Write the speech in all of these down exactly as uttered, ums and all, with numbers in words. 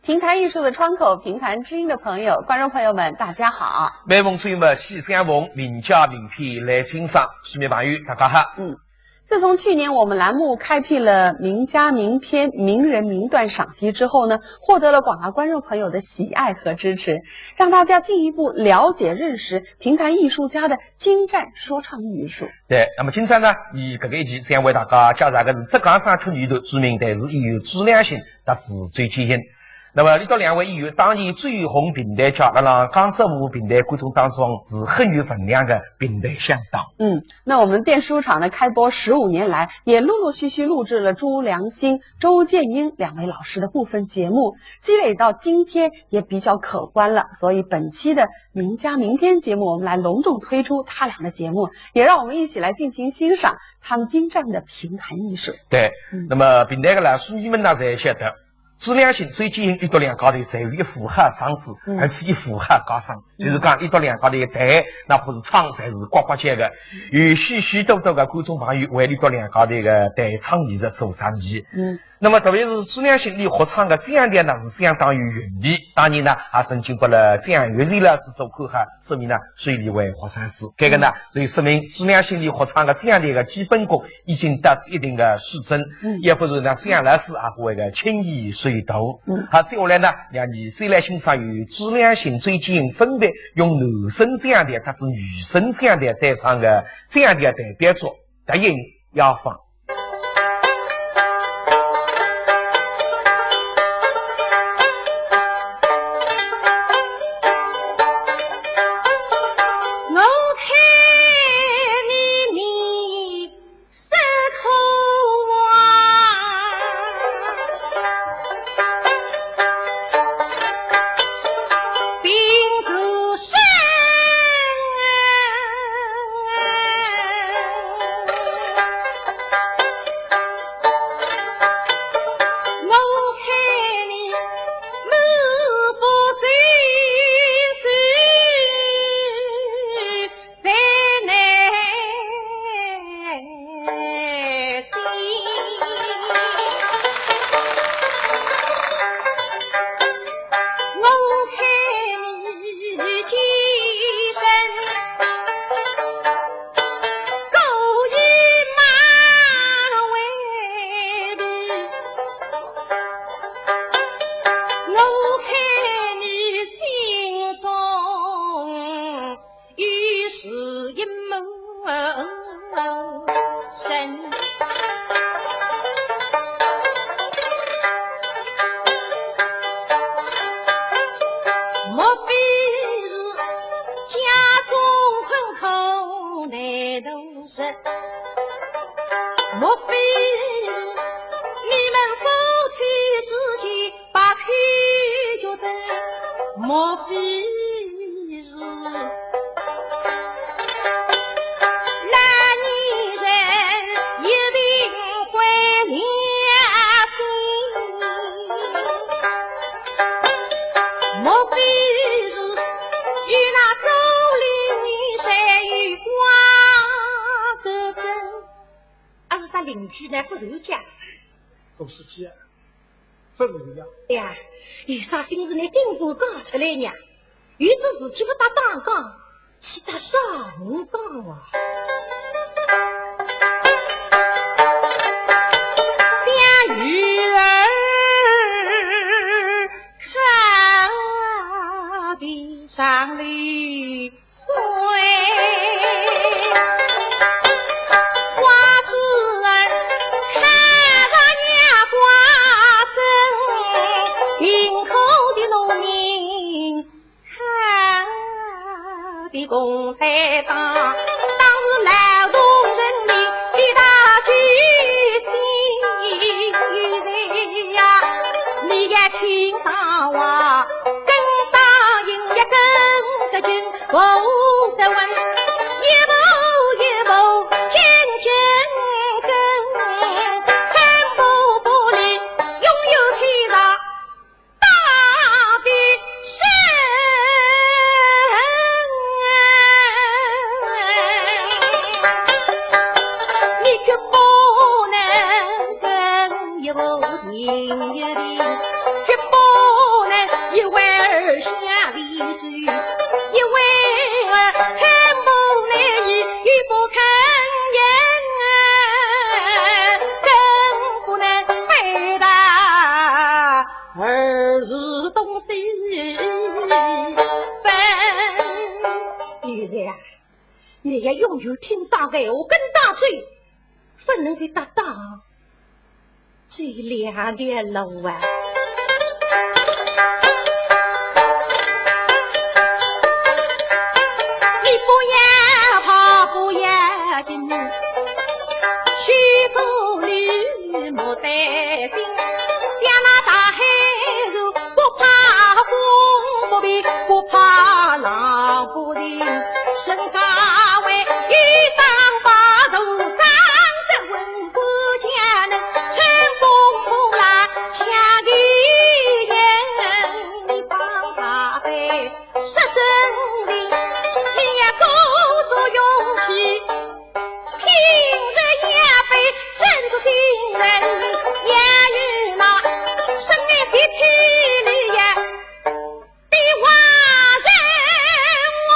评弹艺术的窗口，评弹知音的朋友，观众朋友们，大家好。每逢周末喜相逢，名家名篇来欣赏。书迷朋友，大家好。嗯，自从去年我们栏目开辟了名家名篇、名人名段赏析之后呢，获得了广大观众朋友的喜爱和支持，让大家进一步了解认识评弹艺术家的精湛说唱艺术。对，那么今朝呢，伲搿个一期将为大家介绍个是浙江省曲艺团著名弹词演员朱良信搭仔周建英。那么，俚笃两位演员当年走红评弹界，辣辣江浙沪评弹观众当中是很有分量个评弹响档。嗯，那我们电视书场呢，开播十五年来，也陆陆续续录制了朱良信、周建英两位老师的部分节目，积累到今天也比较可观了。所以本期的名家名篇节目，我们来隆重推出他俩的节目，也让我们一起来进行欣赏他们精湛的评弹艺术。对，嗯。那么评弹个老书迷们呢，侪晓得，朱良信、周建英，俚笃两家头侪有一副好嗓子，嗯。而且一副好家声。嗯。就是讲，俚笃两家头弹，哪怕是唱，侪是呱呱叫个。有许许多多个观众朋友为俚笃两家头个弹唱艺术所着迷。嗯。那么特别是朱良信俚学唱个江调呢，是相当有韵味。当然呢，也曾经拨了蒋月泉老师所看好，说明呢，收俚为学生子。搿个呢，嗯。就说明朱良信俚学唱个江调个基本功已经达至一定个水准，嗯。要不然呢，蒋老师也勿会个轻易收徒。嗯。好，接下来呢，让伲先来欣赏由朱良信、周建英分别用男声江调搭仔女声江调弹唱个江调代表作《答应雅芳》。 阿拉搭邻居呢，勿是讲。勿是讲，勿是呀。哎呀，有啥心事呢，尽管讲出来呀。有种事体勿搭打讲，去搭啥人讲啊？想女儿看的上流因为儿寸步难移，又不肯行，更不能回答儿时东西分。现在啊，你要永远听到闲话跟打嘴，不能够搭档。 这两条路啊。你不要怕，不要紧，去做你莫担心。像那大海如不怕风不平，不怕浪不平，身高为一当把头上的稳 不见能乘风破浪像个人，你放他飞，说真的，你也鼓足勇气，挺着也被整个病人也有那生命的体力呀。 的话人话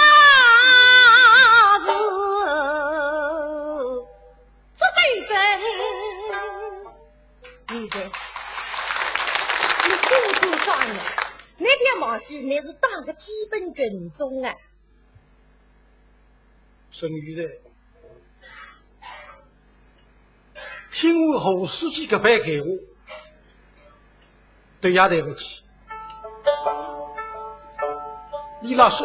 事，这对人。现在，你工作上了，你别忘记，你是打个基本群众啊。沈玉才， 听完何书记搿番闲话，对呀，对勿起。李老师，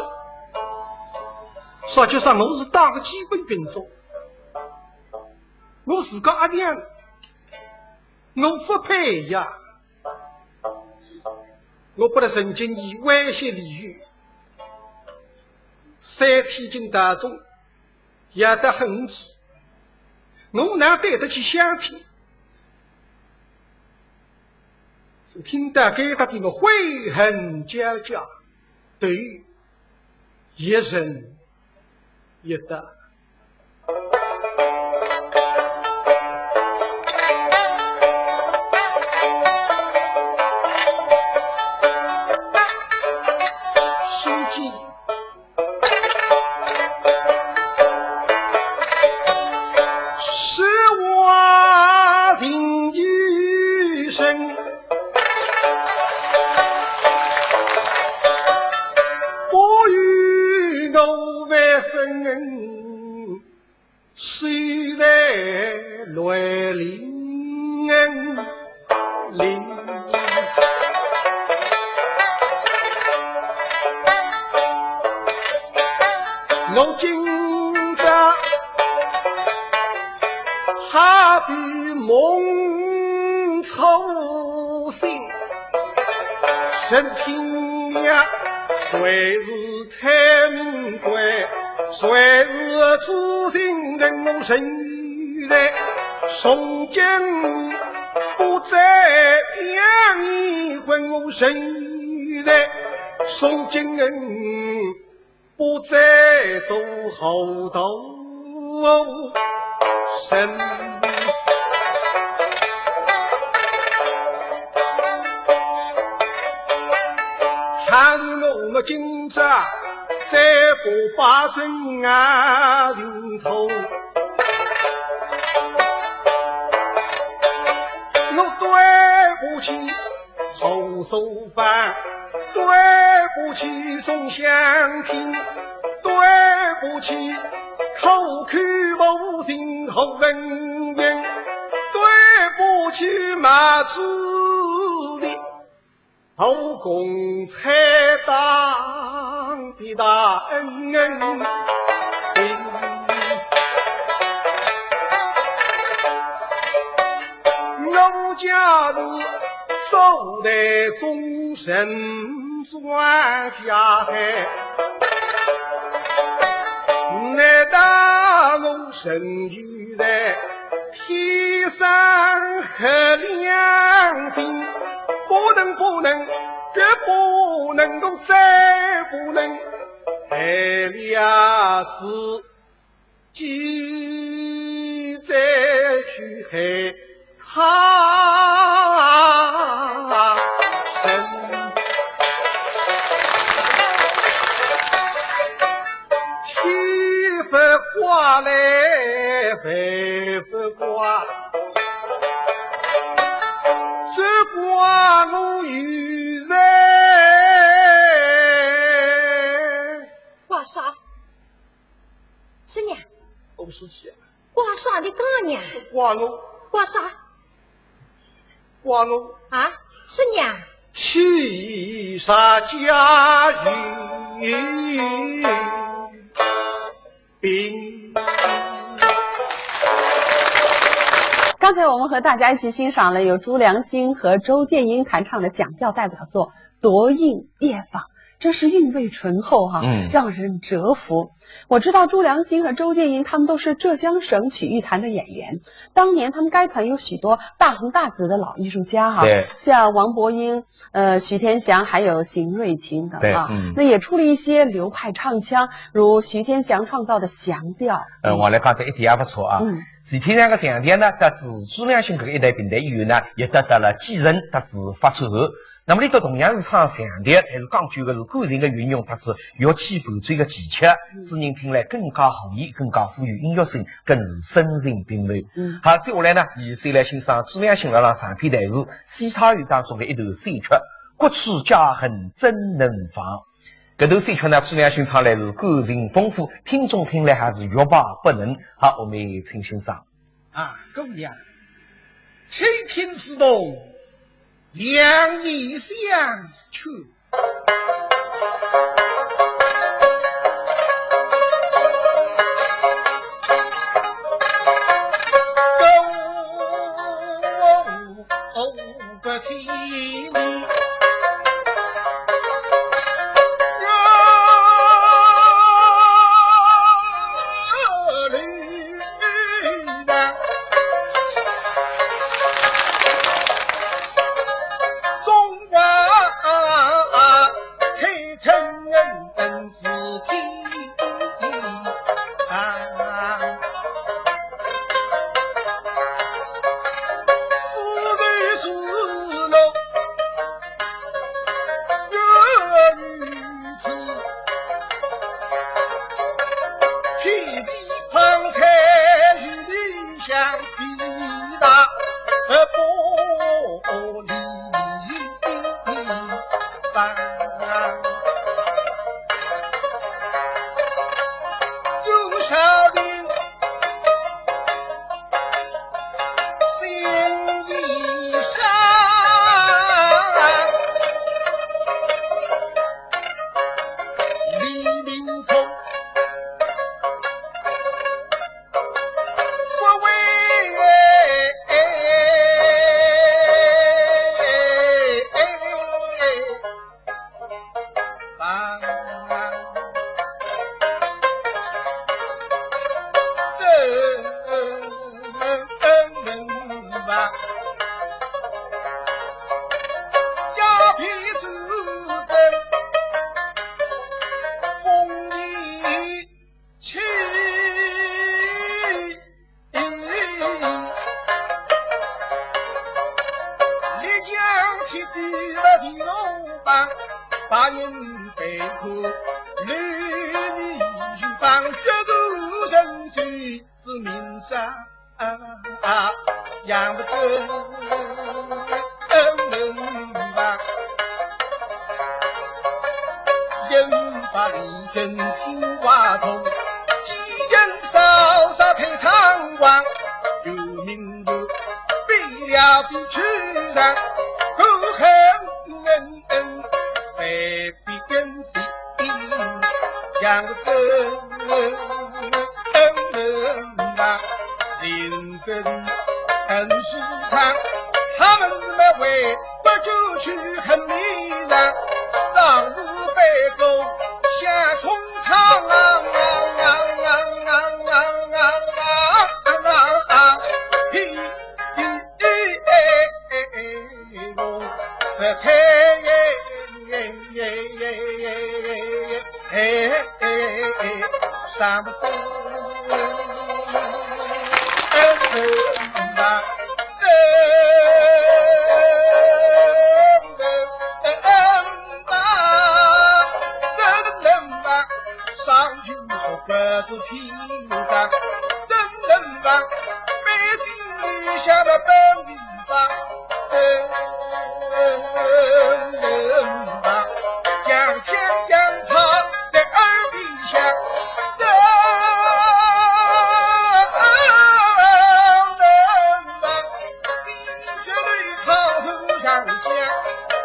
实际上我是打个基本群众，我自家阿娘，我勿配呀。我拨了神经医威胁理由，三天进大众， 要得很仔，我哪对得起乡亲？是听到该搭的么悔恨交加，对，一人一答。 书记，是我情意深，不与我为分。 谁来来临临？我今朝好比梦初醒，身体呀，随时 太名贵，谁是知情人我身在，从今不再养你问我身在，从今不再做好道 神。倘若我们今朝再不把人啊领头，我对不起 后首班，对不起众乡亲，对不起口口无情后人民，对不起马志的后共产党的大恩人。 我家是首代忠臣庄稼海，难道我陈玉才天生黑良心？不能，不能，绝不能够，再不能害了事。 记者去害他人。来还不怪，只怪我有罪。怪啥？师娘。我是谁啊？怪啥的怪娘？怪我。怪啥？怪我。啊，师娘。欺杀家有病。刚才我们和大家一起欣赏了由朱良兴和周建英弹唱的蒋调代表作《夺印夜访》。 真是韵味醇厚哈，嗯。让人折服。我知道朱良兴和周建英他们都是浙江省曲艺团的演员，当年他们该团有许多大红大紫的老艺术家哈，对。像王伯英、呃，徐天祥，还有邢瑞庭等啊。对，嗯。那也出了一些流派唱腔，如徐天祥创造的《翔调》。呃，我来讲，搿一点也勿错啊。嗯。徐天祥个《翔调》呢，搭仔朱良兴搿一代评弹演员呢，也得到了继承，搭仔发展。 那么里头同样是唱翔调，但是讲究个是感情个运用，搭仔乐器伴奏个技巧，嗯。使人听来更加合意，更加富有音乐性，更是声情并茂。嗯。好，接下来呢，伲先来欣赏朱良兴辣辣长篇弹词《西塔楼》当中个一段选曲，《国耻家恨怎能防》。搿段选曲呢，朱良兴唱来是感情丰富，听众听来还是欲罢不能。好，我们请欣赏。 啊，姑娘，且听此童两言相劝。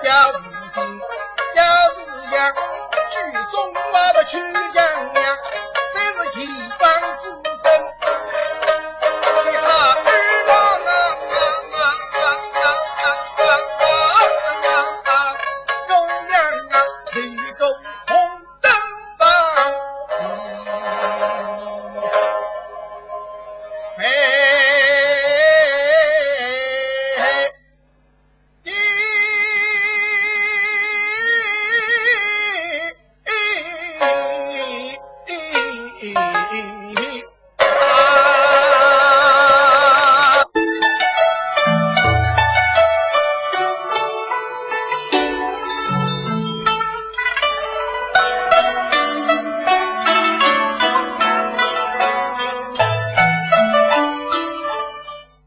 要是信，要是羊，去中华的去养羊，这是一方之身。你看二郎啊，啊，啊，啊，啊，啊，啊，啊，中央啊，提供红灯房。哎，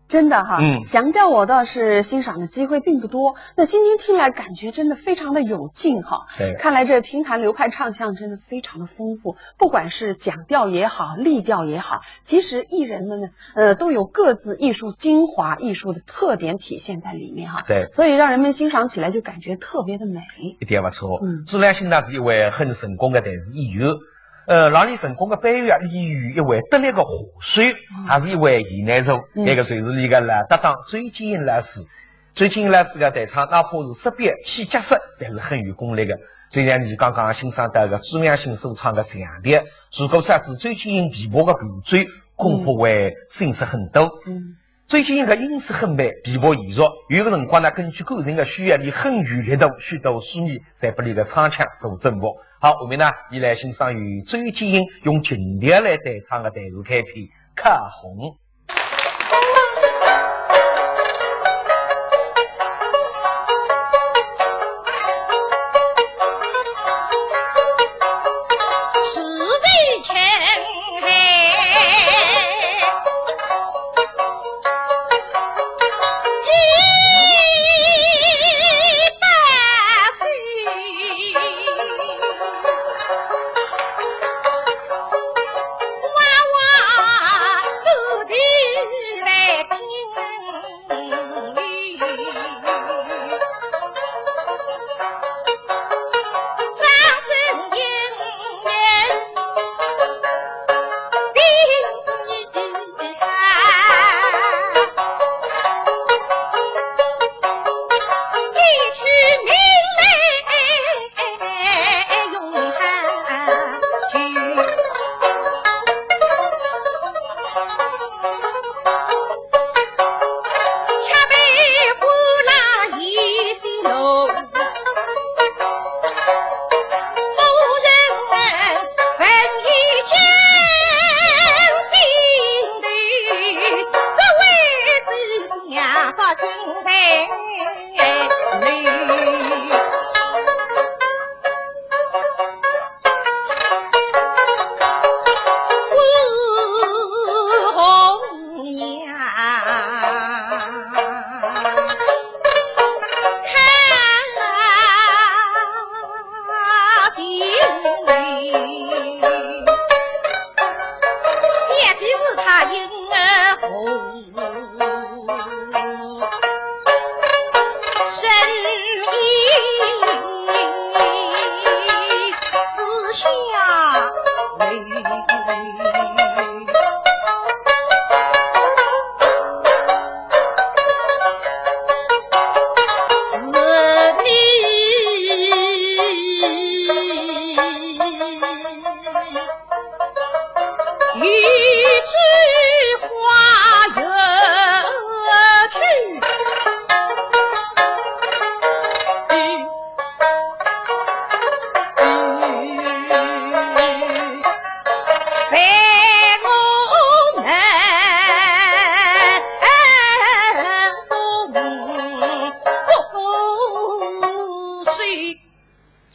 真的哈，嗯。祥调我倒是欣赏的机会并不多，那今天听来感觉真的非常的有劲哈。对。看来这评弹流派唱腔真的非常的丰富，不管是讲调也好，丽调也好，其实艺人们呢，呃，都有各自艺术精华、艺术的特点体现在里面哈。对。所以让人们欣赏起来就感觉特别的美。一点不错。嗯。朱良兴呢是一位很成功的弹词演员，呃，让伊成功的背后啊，伊有一位得力的下手，嗯。还是一位贤内助，嗯。搿个就是伊个老搭档周建英老师。周建英老师个弹唱，哪怕是识别起角色，侪是很有功力的。就像你刚刚欣赏到个朱良兴所唱的《祥调》，如果说是周建英琵琶的伴奏，恐怕会逊色很多。嗯。周建英个音色很美，琵琶演奏，有个辰光呢，根据个人的需要，伊很有力度，许多书迷侪拨伊个唱腔所征服。好，下面呢，伊来欣赏由周建英用琴调来弹唱的弹词开篇《客红》。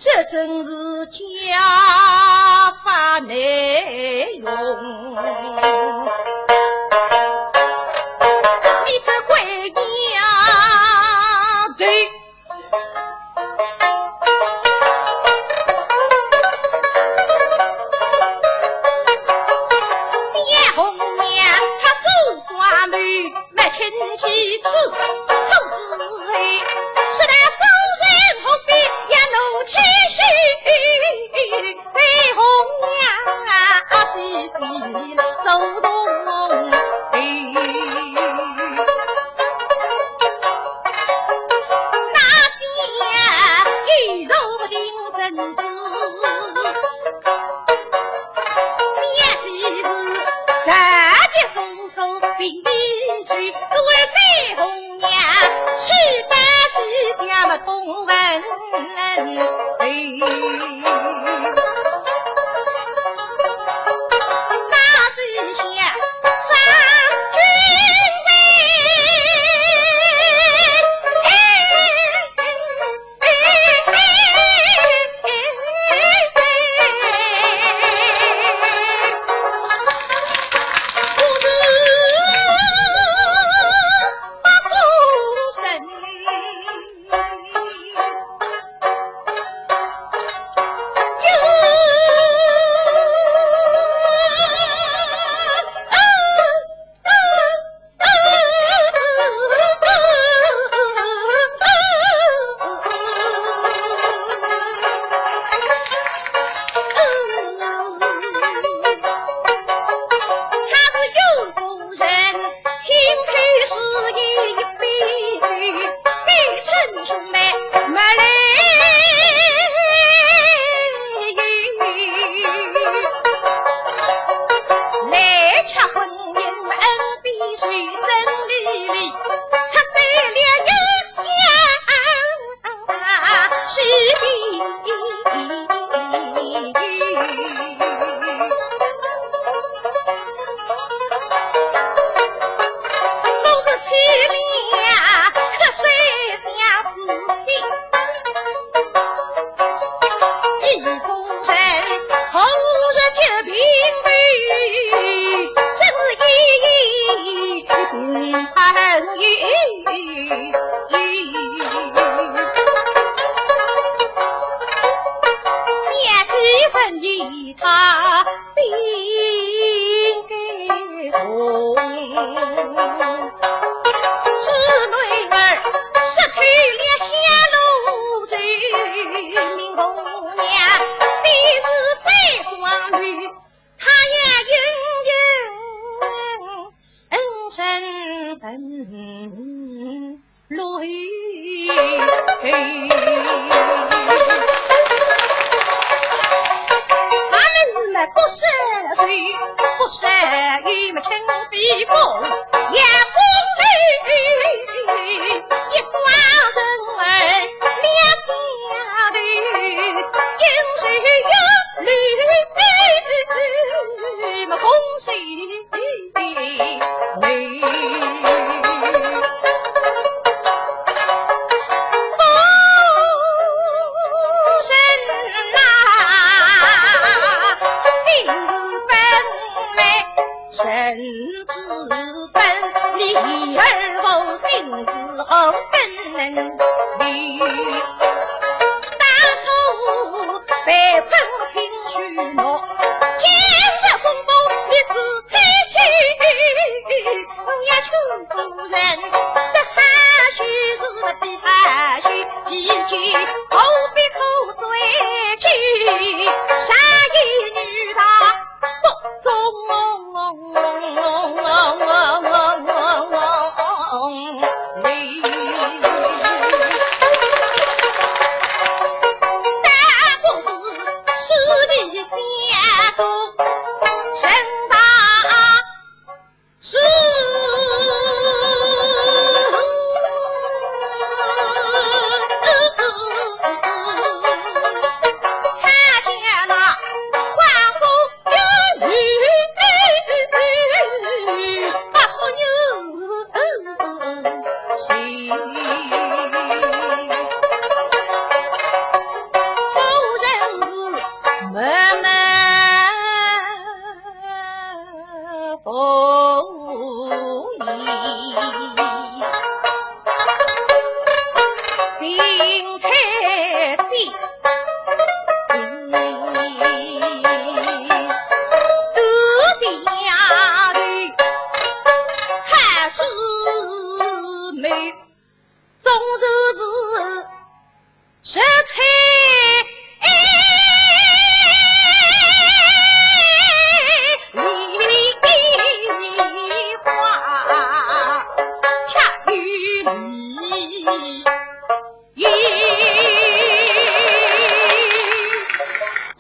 这真是家法难容。你这鬼娘头！面红娘，她做啥没？ 没亲戚子，好子哎，是那夫人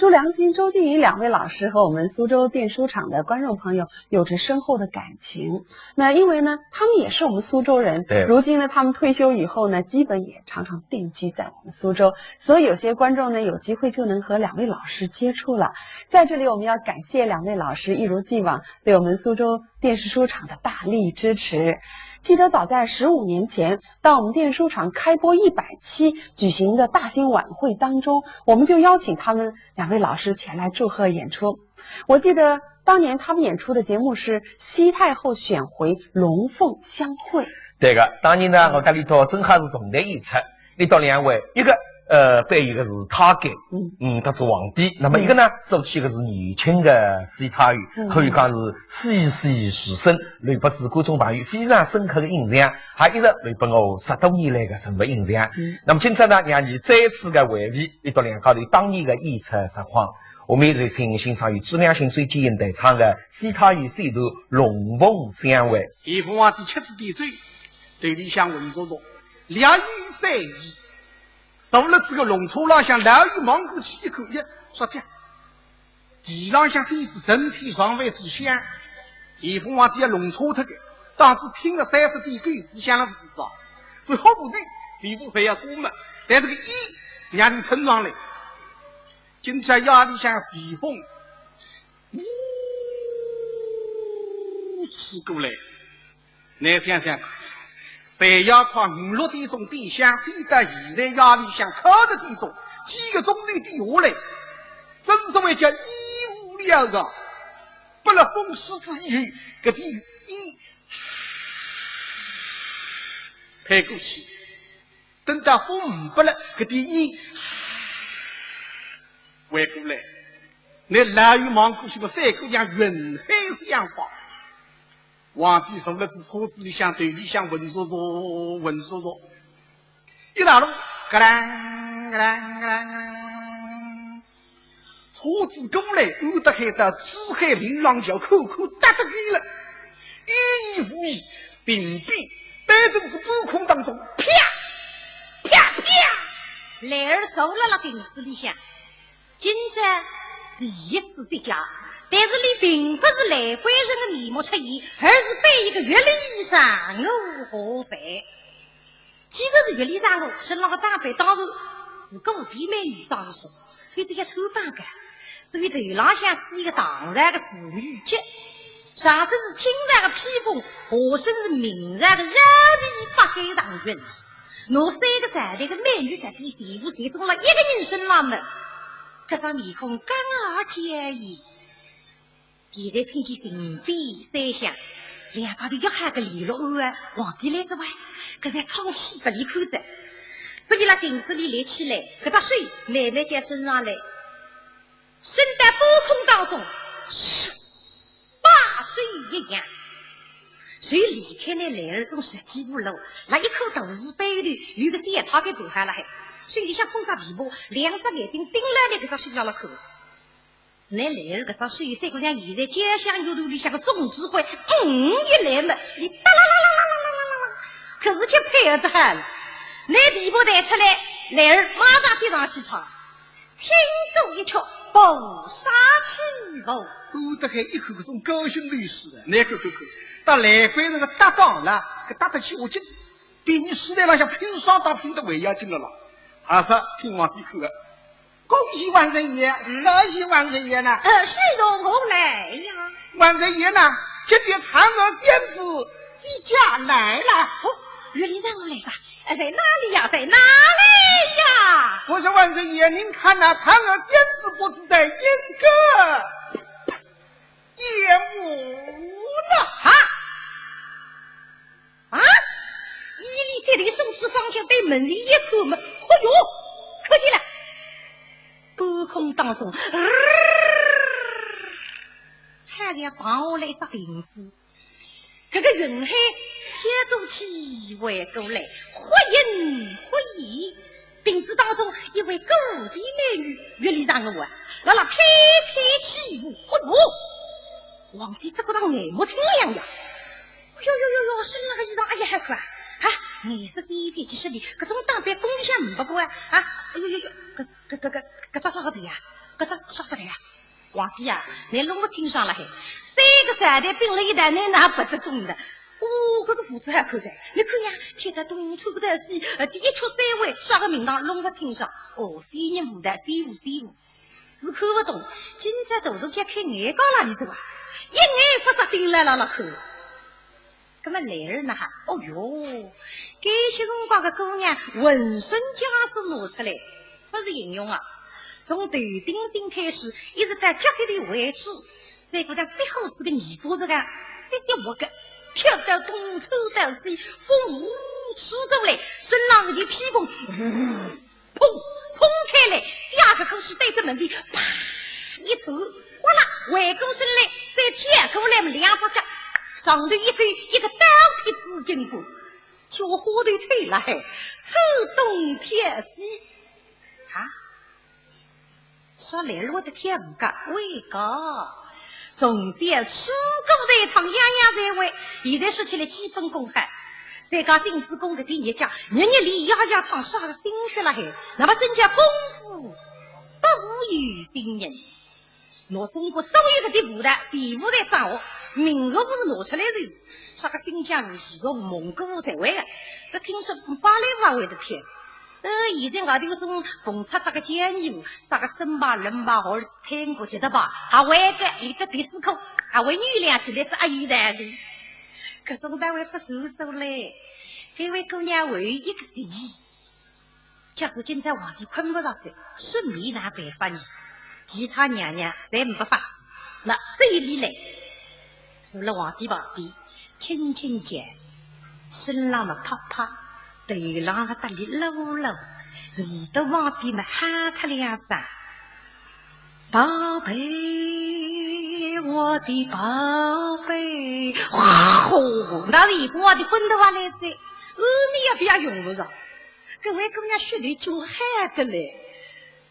朱良心、周静怡两位老师和我们苏州电视书场的观众朋友有着深厚的感情。那因为呢，他们也是我们苏州人，对如今呢，他们退休以后呢，基本也常常定居在我们苏州，所以有些观众呢，有机会就能和两位老师接触了。在这里，我们要感谢两位老师一如既往对我们苏州电视书场的大力支持。记得早在十五年前，到我们电视书场开播一百期举行的大型晚会当中，我们就邀请他们两位老师前来祝贺演出。我记得当年他们演出的节目是《西太后选回·龙凤相会》。对个，当年呢，我搭俚笃正好是同台演出，俚笃两位，一个呃扮演个是太监，嗯嗯，搭仔皇帝，那么一个呢，说起个是年轻个西太后，嗯可以讲是栩栩如生，留拨仔观众朋友非常深刻个印象，还一直留拨我十多年来个深刻印象。嗯那么今朝呢，让伲再次个回味俚笃两家头当年个演出实况。下面有请欣赏由朱良心、周静怡弹唱个西太后选段《龙凤相会》。咸丰皇帝吃仔点酒，头里向浑浊浊，略有醉意。坐勒仔个龙车浪向，老远望过去一看，呀，说的，地浪向飞仔成天上万支香。咸丰皇帝要弄错脱个，当时听了三十点狗屎，想了勿是啥，所以好不得，全部侪要做么，但这个烟让人喷上来。今朝夜里向微风 呜，吹过来。倷想想看，侪要快五六点钟点香，飞到现在夜里向靠十点钟，几个钟头点下来，真所谓叫烟雾缭绕。拨了风吹仔以后，搿点烟 推过去，等到风呒拨了，搿点烟回过来，倷老远望过去么，赛过像云海一样花。皇帝坐勒仔车子里向，头里向浑浊浊，浑浊浊。 一大路，嘎啷嘎啷嘎啷嘎啷，车子过来，安德海到珠海临浪桥，口口搭得开了，一意无意，平地对准仔半空当中，啪啪啪，兰儿坐辣辣亭子里向，今朝第一次跌价，但是俚并不是兰桂坊个面目出现，而是被一个月里向我河北。 既然是月里向我身浪个打扮，当然是个无比美女上身，非得要穿帮个，所以头浪向戴一个唐朝个紫玉结，上身是清朝个披风，下身是明朝个袄皮八改长裙，拿三个朝代个美女特点全部集中了一个人身浪么，搿张面孔刚刚而坚毅。 现在听见琴边三响，两家头约好个联络安排，皇帝来哉哇，搿在唱戏拨俚看哉。所以辣亭子里立起来，搿只手慢慢叫伸上来，伸到半空当中，唰，把手一扬，就离开了兰儿中十几步路，辣一棵大树背后头有个小太监盘好辣海，手里向捧只琵琶，两只眼睛盯牢辣搿只手浪辣看。 倷兰儿搿只手，赛过像现在交响乐团里向个总指挥，嗯，一来么，俚哒啦啦啦啦啦啦啦啦，可是就配合得好了。拿琵琶弹出来，兰儿马上接上去唱，轻歌一曲，《浮沙起伏》。安德海一看搿种高兴头势啊，倷看看看，搭兰桂坊个搭档啦，搿搭得起下劲，比倷书台浪向拼双档拼得还要紧了啦。还是听皇帝看个。 恭喜万岁爷，恭喜万岁爷呐！呃，是由我来呀。万岁爷呐，今天婵娥仙子接驾来了。哦，月里让我来吧。呃，在哪里呀？在哪里呀？我说万岁爷，您看那婵娥仙子不知在莺歌燕舞呢。啊？啊？伊立在这个手指方向，对门里一看嘛，哎哟，看见了。半空当中，呃，好像荡下来一只亭子，搿个云海飘过去，回过来，忽隐忽现。 亭子当中一位古典美女，月里让我啊，辣辣翩翩起舞，嚯哟！皇帝只觉得眼目清亮呀。哎哟哟哟哟，身浪个衣裳，哎呀，好看啊！啊，颜色鲜艳，其实呢，搿种打扮宫里向呒不过啊！啊，哎哟哟哟，搿搿搿搿搿只啥个头呀？搿只啥勿来啊？皇帝啊，倷弄勿清爽了嘿，三个朝代并了一道，倷哪勿得懂的？哦，搿个胡子还看着，倷看呀，贴得东抽个西，呃，第一出三位，啥个名堂弄勿清爽。哦，仙人胡的，仙胡仙胡，是看勿懂。今朝大人家开眼界了，倷对伐？一眼勿眨盯牢牢辣看。 葛末兰儿呢哈，哦哟，该歇辰光个姑娘浑身解数拿出来，勿是形容啊，从头顶顶开始，一直到脚底个位置，像个像壁虎子个尾巴实梗，直直活个，跳到东抽到西，风呼吹过来，身浪一件披风， 砰，砰开来，第二个口气对着门前，啪，一抽，哗啦，回过身来，再跳过来么两只脚，上头一飞，一个倒贴纸巾布，叫花头推拉嘿，抽东跳西。啊，说来了我的天个，喂个，从小吃过这一趟样样侪会，现在说起来基本功好。再讲丁子功搿点日脚，日日练，夜夜唱，啥个心血了嘿？那么真叫功夫不负有心人。拿中国所有的武道，全部侪掌握，名号武是拿出来是，啥个新疆武、西藏武、蒙古武侪会个。搿听说芭蕾舞也会得跳。呃，现在外头搿种蹦擦擦个江湖，啥个森巴、伦巴、华尔 听过去的吧？还会个，伊个迪斯科，还会女两起来是阿姨的哩。搿种单位不收手嘞。搿位姑娘还有一个主意，假使今朝皇帝困勿着哉，顺便拿办法呢，其他娘娘侪没办法。那这一例嘞，除了皇帝旁边，轻轻叫，身浪么拍拍，头浪个搭里搂搂，耳朵旁边么喊他两声。 宝贝，我的宝贝。哇吼，那是一个我的昏头啊来哉，阿姆也不要用不着。搿位姑娘血流就汗的嘞，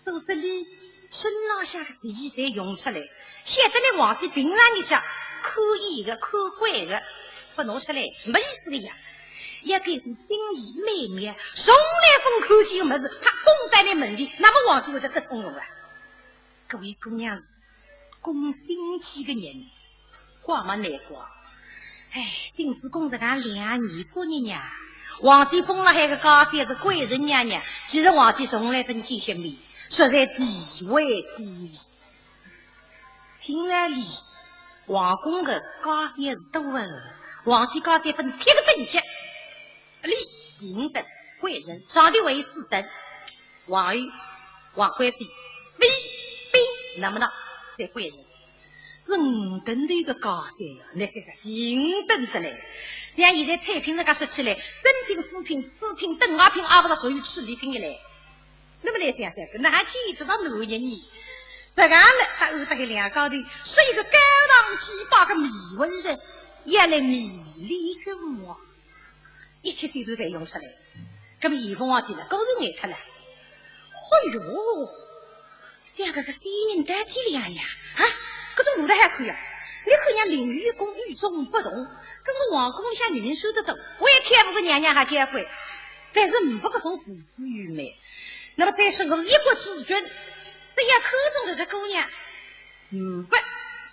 所以说你身浪向个实际侪用出来，晓得了皇帝平常日脚看演个、看怪个，不拿出来，没意思的呀。要该种心意美妙，从来勿看见个物事，啪，蹦在你面前，那么皇帝会得得宠用啊？ 搿位姑娘，讲心机个人，怪么难怪。哎，丁子功实梗两年作孽呀，皇帝封了海个家小是贵人娘娘，其实皇帝从来勿见过面，实在地位低微。清朝里，皇宫个家小是多啊，皇帝家小分贴个等级，里第五等贵人，上头还有四等。 王后、王贵妃、妃、嫔，那么呢，再贵人。是五等头个家小呀，那是个顶等得来。像现在产品那个说起来，正品、副品、次品、等价品，阿不是属于次礼品的嘞。那么来想想，那还见得到男人呢？实梗了，他安排两家头，是一个高堂几把个美文人，也来迷恋君王。 一切手段侪用出来。搿么严凤皇帝呢，果然呆脱了。哎哟，像搿个仙人到底两样啊？搿种舞台还可以啊？你看人家凌云宫与众不同，跟我皇宫里向女人说得多，我也看不过娘娘还结婚，但是没搿种舞姿优美。那么再说我一国之君，只要看中搿个姑娘，嗯，不，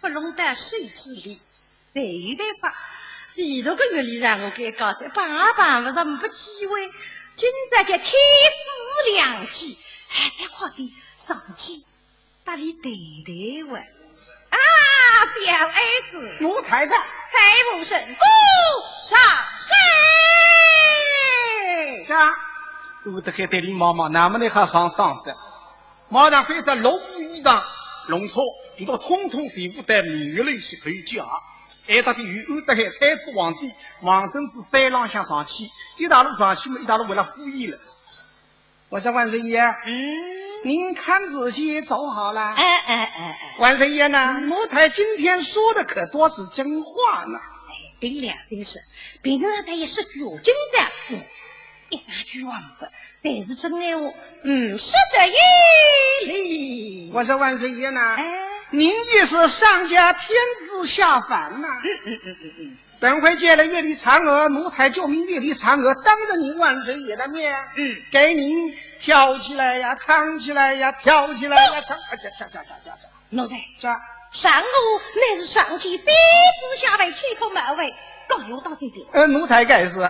不弄到手之里。 才有办法。第六个月里让我给搞得办也办勿成，没机会。今朝叫天赐良机，还得快点上去，搭俚谈谈话。啊，小儿子，奴才在。才无甚，夫上山。这，我得该对你妈妈，那么你还上当噻？ 马上翻着绿布衣裳、龙车，你都统统全部带明月楼去回家。哎，到底有安得海才子皇帝，王正之山浪向上去，一大路上去嘛，一大路为了敷衍了。我说万岁爷，嗯，您看仔细走好了。哎，哎，哎，哎。万岁爷呢，嗯。奴才今天说的可多是真话呢。哎，凭良心说，平常他也是有精的。嗯。 一声句话没，侪是真闲话，嗯，说得有理。我说万岁爷呐，哎。您也是上家天子下凡呐。嗯，嗯，嗯，嗯，嗯。赶快见了岳飞嫦娥，奴才就命岳飞嫦娥当着您万岁爷的面，嗯，给您跳起来呀，唱起来呀，跳起来呀，唱，啊，这这这这这这，奴才，这，嫦娥乃是上天三子下凡，岂可冒犯，敢有大罪的。呃，奴才该死，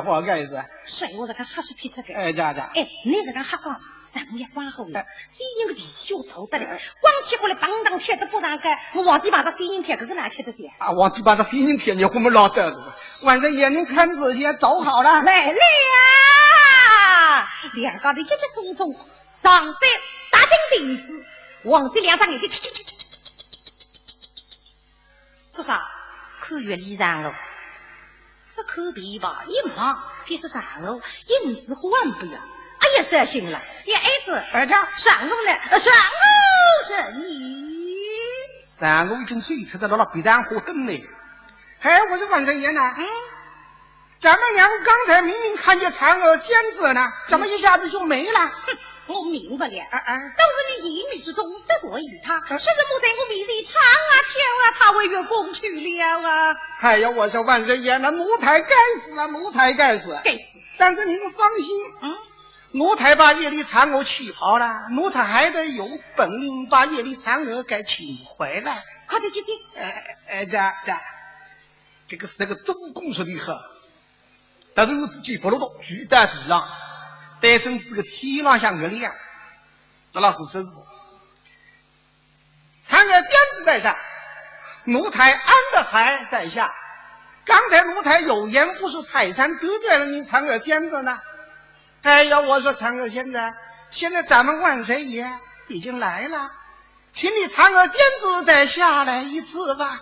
我该死。谁我这个黑是皮这个？哎，这这。哎，你这个黑讲， 让我也管好了，哎。仙人的脾气就臭得了，哎。光起过来当当吃得不当个，我皇帝把这仙人骗，搿个哪吃得消？啊，皇帝把这仙人骗，你给我们老带路。万岁爷，您看仔细，走好了。来了！两家头急急匆匆，上山打定亭子，皇帝两只眼睛，去去去去去去去去去。 做啥？看岳飞嫦娥。这看琵琶，一忙便是嫦娥，一日子换不呀。哎呀，伤心了，小孩子，哎呀，嫦娥呢？呃，嫦娥是你。嫦娥已经醉脱了，辣辣别担火等呢。哎，我说万岁爷呢？嗯。 咱们两个刚才明明看见嫦娥仙子呢，怎么一下子就没了？哼，我明白了，哎，哎。都是你言语之中得罪于她，哎。是怎么在我面前唱啊跳啊，她回月宫去了啊？哎呀，我说万岁爷，那奴才该死啊，奴才该死。该死。但是您放心，嗯？奴才把岳飞嫦娥气跑了，奴才还得有本领把岳飞嫦娥给请回来。快点去听。哎，哎，这，这，这个是那个周公说的很。 但是我自己不落落，跪到地上，对准仔个天浪向月亮，那老师说是，嫦娥仙子在上，奴才安得还在下。刚才奴才有眼不识泰山，得罪了你嫦娥仙子呢。哎呀，我说嫦娥仙子，现在咱们万岁爷已经来了， 请你嫦娥仙子再下来一次吧。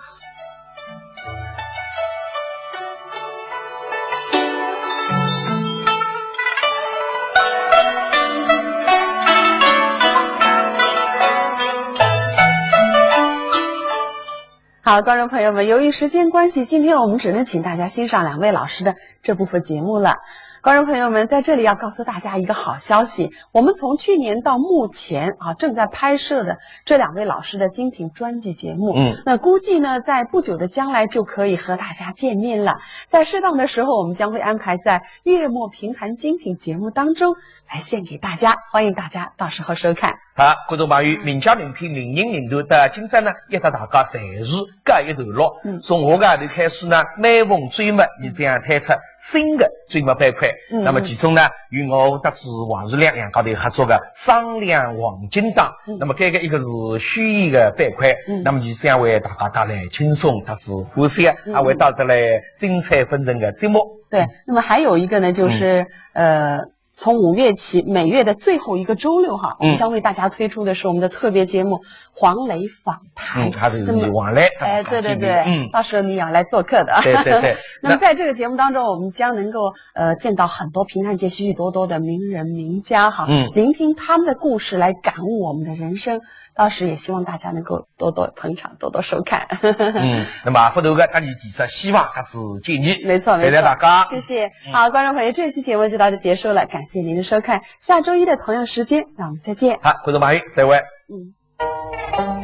好，观众朋友们，由于时间关系，今天我们只能请大家欣赏两位老师的这部分节目了。观众朋友们，在这里要告诉大家一个好消息，我们从去年到目前啊，正在拍摄的这两位老师的精品专辑节目，嗯。那估计呢，在不久的将来就可以和大家见面了。在适当的时候，我们将会安排在月末评弹精品节目当中来献给大家，欢迎大家到时候收看。 好，观众朋友，名家名篇，名人名段，到今朝呢，也搭大家侪是告一段落。嗯。从下个号头开始呢，每逢周末，伲将推出新的周末板块。嗯。那么其中呢，有我搭仔王树良两家头合作的商量黄金档。嗯。那么搿个一个是虚拟的板块，嗯。那么伲将为大家带来轻松搭仔欢笑，嗯。也会带得来精彩纷呈的节目。对，那么还有一个呢，就是，嗯。呃， 从五月起，每月的最后一个周六哈，我们，嗯。将为大家推出的是我们的特别节目《黄磊访谈》。嗯，还是那么，黄磊，哎，对对对，嗯。到时候你也要来做客的。对对对。那么在这个节目当中，我们将能够，呃，见到很多评弹界许许多多的名人名家哈，嗯。聆听他们的故事来感悟我们的人生。到时也希望大家能够多多捧场，多多收看。嗯，那么勿多个，那伲第一希望搭仔见面。没错，没错。谢谢大家。谢谢。嗯。好，观众朋友，这期节目就到这结束了，感谢您的收看。下周一的同样时间，让我们再见。好，观众朋友，再会。嗯。